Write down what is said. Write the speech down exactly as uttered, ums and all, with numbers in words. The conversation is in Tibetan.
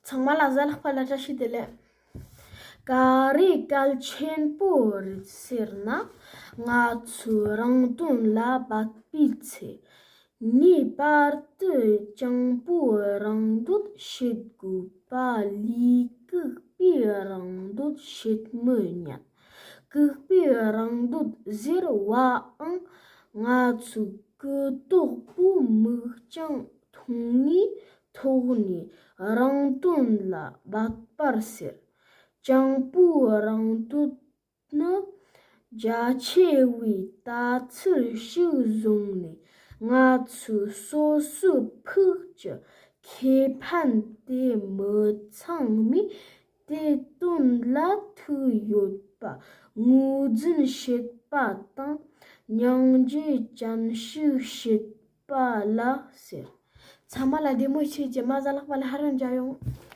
ཚང་མ་ལ་གཟའ་ལྷག་པ་ལ་བཀྲ་ཤིས་བདེ་ལེགས། ག་རེ་གལ་ཆེན་པོ་རེད་ཟེར་ན། ང་ཚོས་རང་དོན་ལ་འབད་པའི་ཚེ། ངེས་པར་དུ་སྤྱང་པོའི་རང་འདོད་བྱེད་དགོས་པ་ལས་ལྐུགས་པའི་རང་འདོད་བྱེད་མི་ཉན། ལྐུགས་པའི་རང་འདོད་ཟེར་བའང་ང་ཚོའི་གུ་དོག་པོའི་མིག་རྐྱང་མཐོང་ངེས་ཐོག་ནས་རང་དོན་ལ་འབད་པར་ཟེར། སྤྱང་པོའི་རང་དོན་ནི་རྒྱ་ཆེ་བའི་ལྟ་ཚུལ་ཞིག་བཟུང་ནས། ང་ཚོས་སོ་སོའི་ཕུགས་ཀྱི་ཁེ་ཕན་དེ་མི་ཚང་མས་དེ་དོན་ལ་ཐུག་ཡོད་པ་ངོས་འཛིན་བྱེད་པ་དང་། སྙིང་རྗེ་ཅན་ཞིག་བྱེད་པ་ལ་ཟེར། ཚང་མ་ལ་བདེ་མོ་བྱེད་ཀྱི་མ་གཟའ་ལྷག་པ་ལ་ཧ་རང་འཇགས་ཡོང་།